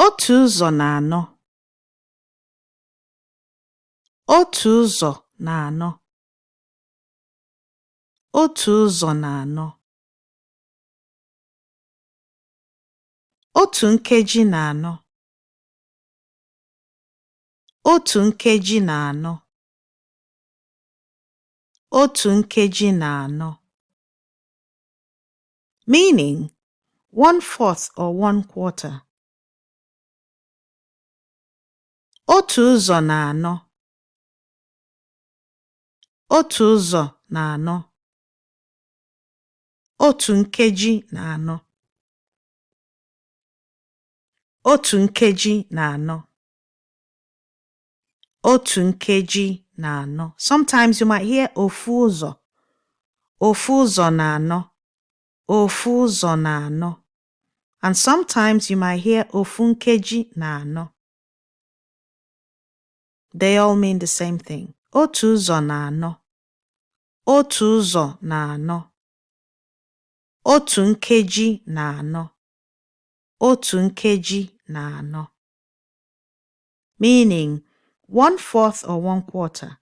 Otu ụzọ na anọ. Otu ụzọ na anọ. Otu ụzọ na anọ. Otu nkeji na anọ. Otu nkeji na anọ. Otu nkeji na anọ. Meaning, one fourth or one quarter. Otu ụzọ na anọ. Otu ụzọ na anọ. Otu nkeji na anọ. Otu nkeji na anọ. Otu nkeji na anọ. Sometimes you might hear ofu ụzọ. Ofu ụzọ na anọ. Ofu ụzọ na anọ. And sometimes you might hear ofu nkeji na anọ. They all mean the same thing. Otu ụzọ na anọ. Otu ụzọ na anọ. Otu nkeji na anọ. Otu nkeji na anọ. Meaning one fourth or one quarter.